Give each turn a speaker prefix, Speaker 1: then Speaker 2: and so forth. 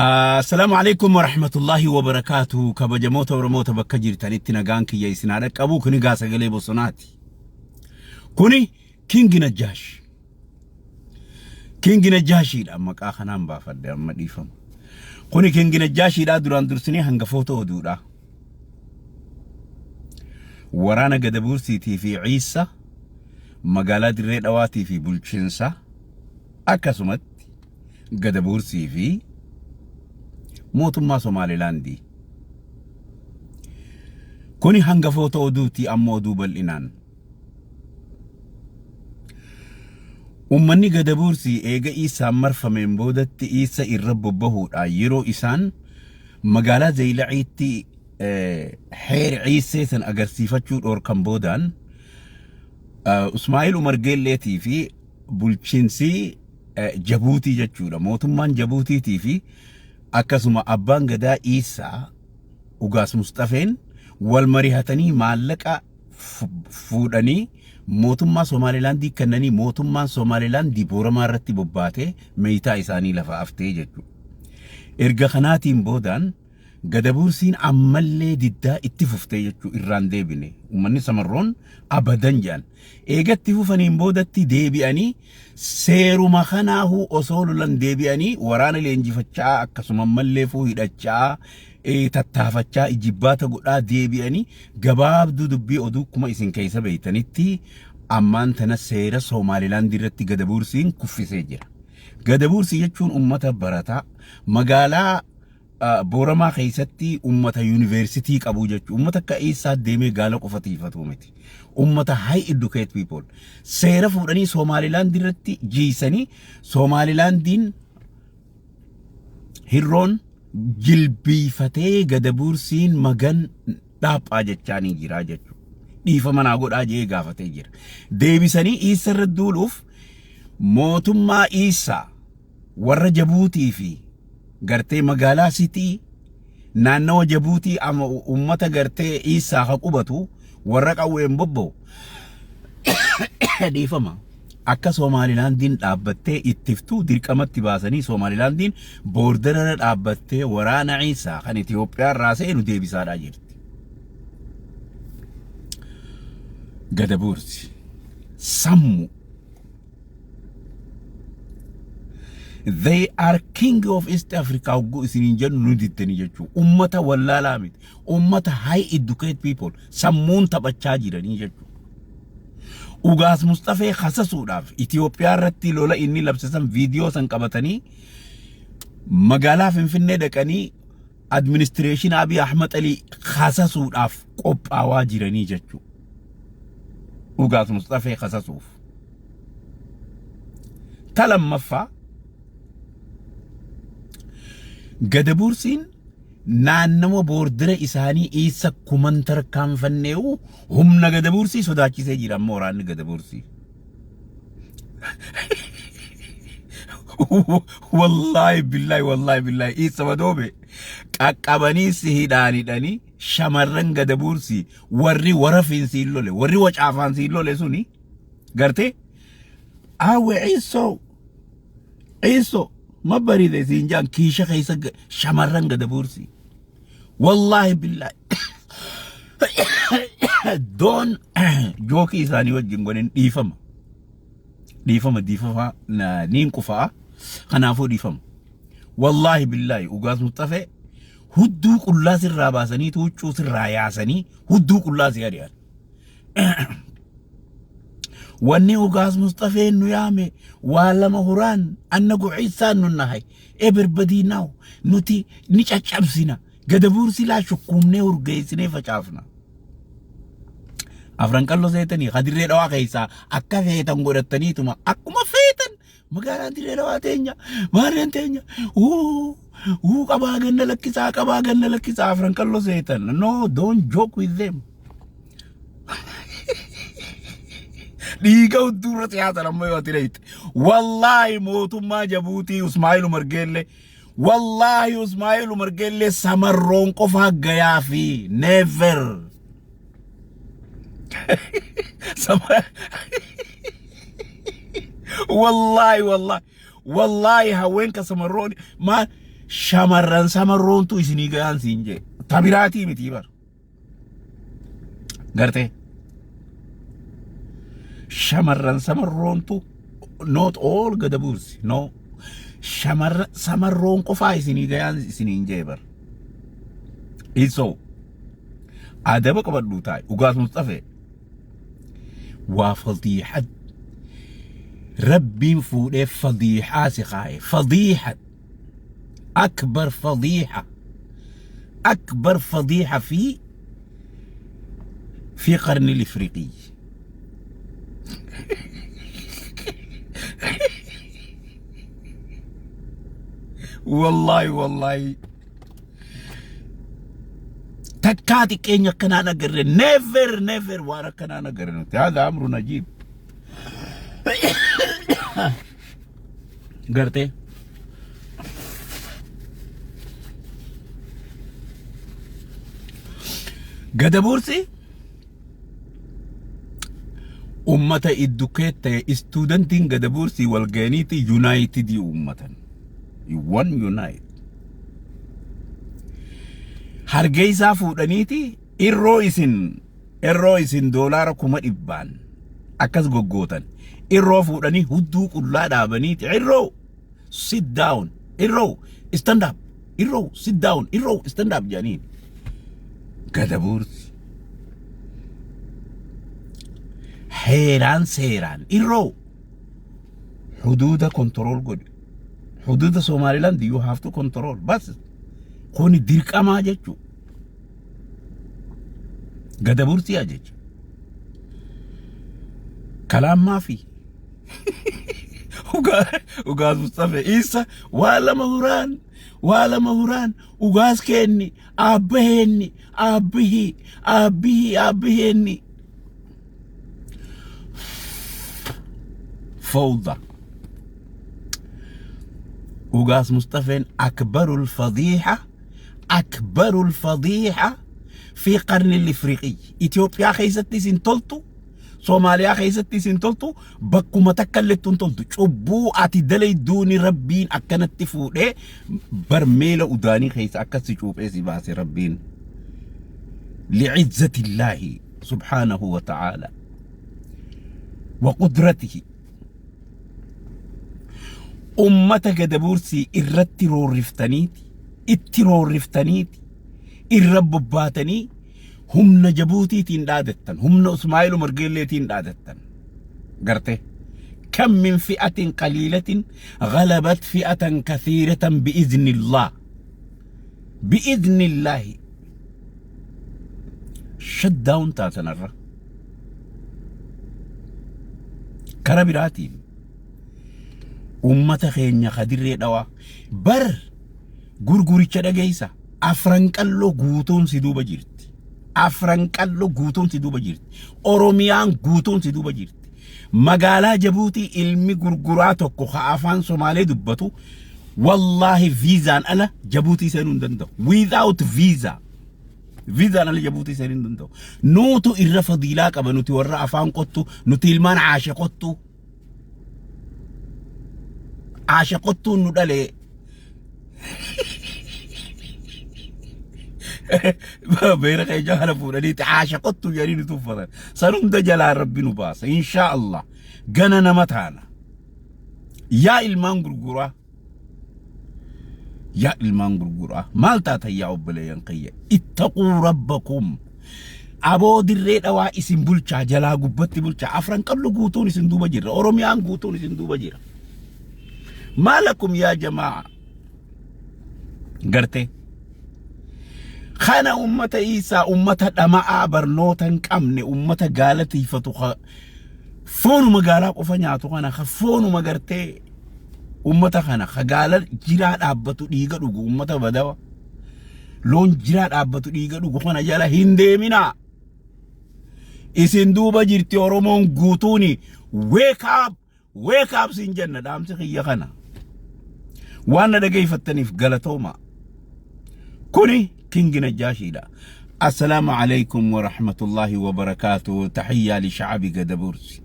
Speaker 1: Assalaamu alaikum warahmatullaahi wabarakaatu. Kabajamoota Oromoota bakka jirtanitti nagaan kiyya isin haa dhaqqabu. Kuni gaa sagalee bosonaati. Kuni Kingi Najjaash. Kingi Najjaashiidha maqaa kanaan baafadhe amma dhiifama. Kuni Kingi Najjaashiidha duraan dursinee hangafoota oduudha. Waraana Gadabuursiitii fi Ciissa magaalaa Dirree Dhawaatii fi bulchiinsa akkasumatti Gadabuursii fi mootummaa Somaalilaandii. Kuni hangafoota oduuti amma oduu bal'inaan. Uummanni Gadabuursii eega Iisaan marfameen boodatti Iisa irra bobbahuudhaan yeroo isaan magaalaa Zeeyilaciitti heer Ciissee san agarsiifachuu dhoorkan boodaan Usmaa'il Umar Geelleetii fi bulchiinsi Jabuutii jechuudha. Mootummaan Jabuutiitii fi akkasuma abbaan gadaa Iisaa Ugaas Musxafeen wal marihatanii maallaqa fuudhanii mootummaa Somaalilaandii kennanii mootummaan Somaalilaandii Booramaa irratti bobbaatee meeytaa isaanii lafa aftee jechuudha. Erga kanaatiin boodaan Gadabuursiin ammallee diddaa itti fuftee jechuu irraan deebine. Uummanni Samarroon abadan jedhan. Eega itti fufaniin boodatti deebi'anii seeruma kanaahuu osoo lolan deebi'anii waraana leenjifachaa akkasuma ammallee fuu hidhachaa tattaafachaa ijibbaata godhaa deebi'anii gabaabduu dubbii oduu akkuma isin keessa beeytanitti ammaan tana seera Somaalilaandii irratti Gadabuursiin kuffisee jira. Gadabuursii jechuun uummata barataa magaalaa Booramaa keessatti ummata yuuniversitii qabu jechuudha. Ummata akka eessaa deemee gaala qofa tiifatu miti. Ummata high educate people. Seera fuudhanii Somaalilaand irratti jiisanii Somaalilaandiin hirroon jilbiifatee gadabuursiin magan dhaaphaa jechaanii jira jechuudha. Dhiifama naa godhaa jee gaafatee jira. Deebisanii Iissa irra duuluuf mootummaa Iissaa warra Jabuutii fi gartee magaalaa Sitii naannawa Jabuutii ama ummata gartee Iisaa ka qubatu warra qawween bobba'u dhiifama. Akka Somaalilaandiin dhaabbattee ittiftuu dirqamatti baasanii Somaalilaandiin boordarara dhaabbattee waraana Iisaa kan Itoophiyaa irraa seenu deebisaadhaa jirti. Gadabuursi sammu They are king of East Africa hogguu isiniin jennu nu diddanii jechuudha. Ummata wallaalaa miti. Ummata high educate people sammuun taphachaa jiranii jechuudha. Ugaas Musxafee kasasuudhaaf Itoophiyaa irratti lola inni labsisan viidiyoo san qabatanii magaalaa Finfinnee dhaqanii administreeshinii Abiy Ahmad Alii kasasuudhaaf qophaawaa jiranii jechuudha. Ugaas Musxafee kasasuuf. Ta lammaffaa Gadabuursiin naannawa boordira isaanii iisa kuman tarkaanfanneewu humna Gadabuursii sodaachisee jira amma waraanni Gadabuursii. Wallaahi billaahi wallaahi billaahi iisa madoobe qaqqabanii si hidhaan hidhanii shamarran Gadabuursii warri warafiin siin lole warri wacaafaan siin lole suni Gartee? Aawwe ciissoo ciissoo ma bariide siin jaan kiisha keessa shamarran gada buursi. Wallaahi billaahi. Doon jookii isaanii wajjin godhin dhiifama. Dhiifama diifamaa niin qufaa. Kanaafuu dhiifama. Wallaahi billaahi Ugaas Musxafee hudduu qullaa sirraa baasanii huccuu sirraa yaasanii hudduu qullaa si ari'an. Wanni Ugaas Musxafeen nu yaame waa lama huraan anna guciissaan nu nahay everybody now nuti ni caccabsina gadabuursi laa shukkuumnee urgeessinee facaafna. Afran qalloo seetanii kadirree dhawaa keessaa akka feetan godhattaniituma akkuma feetan magaalaan dirree dhawaa teenya maarreen teenya uu uu qabaa ganna lakkisaa qabaa ganna lakkisaa afran qalloo seetan no don't joke with them. Dhiiga hudduurra siyaasan amma yoo ati dhayite. Wallaahi mootummaa Jabuutii Usmaa'il Umar Geellee. Wallaahi Usmaa'il Umar Geellee samarroon qofaa gayaa fi never. Wallaahi wallaahi wallaahi hawweenka samarroon maal Shamarran samarroontu isinii gayaan siin jee. Tabiraatii mitii bar. Gartee. Shamarran samarroontu, not all Gadabuursi, no. Shamarran samarroon qofaa isinii gayaan isiniin jee bar. Isoo adaba qabadhuu taa'e Ugaas Musxafee. Waa fadiixad Rabbiin fuudhee fadiixaa si kaa'e, fadiixa, akbar fadiixa, akbar fadiixa fi qarni ifriqii. Wallaahi wallaahi, takkaa xiqqeenya akkanaan agarre, never never, waan akkanaan agarre nuti. Haadha amrun ajiib. Gartee, Gadabuursi ummata iddukee ta'e, istuudantiin Gadabuursii walga'iiniiti united uummatan, one unite. Hargeysaa fuudhaniiti irroo isin $100,000 akkas goggootan, irroo fuudhanii hudduu qullaa dhaabaniiti, "Irroo, sit down, irroo, stand up, irroo, sit down, irroo, stand up," jedhaniin. Gadabuursi heeraan seeraan irroo huduuda control godhi, huduuda Somaliland you have to control. Bas, kuni dirqamaa jechuu Gadabuursiyaa jecha kalaammaa fi Ugaas Mustafa isa waa lama huraan, waa lama huraan. Ugaas keenni, aabbaheenni, aabbihii aabbihii aabbaheenni fawda. Ugaas Mustafeen akbarul fadiixa, akbarul fadiixa fi qarni Ifriqii. Itoophiyaa keessatti isin toltu, Soomaaliyaa keessatti isin toltu, bakkuma takka illee hin toltu. Cubbuu ati dalayduuni Rabbiin akkanatti fuudhee barmeela udaanii keessa akkas si cuuphee si baase Rabbiin. لعزة الله سبحانه وتعالى وقدرته. Ummata Gadabuursii irratti roorriftaniiti, itti roorriftaniiti, irra bobbaatanii humna Jabuutiitiin dhaadattan, humna Usmaa'il Umargeelleetiin dhaadattan. Garte, كم من فئة قليلة غلبت فئة كثيرة بإذن الله، بإذن الله. Shut down taatanarra. Kara biraatiin ummata keenya kadirree dhawaa bar gurguricha dhageessa, Afran Qalloo guutuun si duuba jirti. Afran Qalloo guutuun si duuba jirti. Oromiyaan guutuun si duuba jirti. Magaalaa Jabuutii ilmi gurguraa tokko ka afaan Somaalee dubbatu, wallaahi, viizaan ala Jabuutii seenuu hin danda'u. Without visa. Viizaan ala Jabuutii seenuu hin danda'u. Nuutu irra fadiilaa qaba, nuti warra afaan qottu, nuti ilmaan caashe qottu. Caashe qottuun nu dhalee. Beera keenya kana fuudhaniiti caashe qottu jedhanii nu tuffatan. San hunda jalaa Rabbi nu baasa. Inshaa Allah. Gana nama taana. Yaa ilmaan gurguraa. Yaa ilmaan gurguraa. Maal taatan, yaa obboleeyyan kiyya? اتقوا ربكم. Aboo, Dirree Dhawaa isin bulchaa, jalaa gubbatti bulchaa. Afran Qallu guutuun isin duuba jira. Oromiyaan guutuun isin duuba jira. ما لكم يا جماعة. Gartee. Kana ummata isaa, ummata dhama'aa barnoota hin qabne, ummata gaala tiifatu, foonuma gaalaa qofa nyaatu kana, ka foonuma, gartee, ummata kana ka gaala jiraa dhaabbatu dhiiga dhugu, ummata badawa loon jiraa dhaabbatu dhiiga dhugu kana jala hin deeminaa. Isin duuba jirti Oromoon guutuuni. Wake up, wake up siin jenna. Dhaamsi kiyya kana. Waan na dhageeffattaniif galatooma. Kuni Kingi Najjaashiidha. السلام عليكم ورحمة الله وبركاته. تحية لشعب قدبورسي.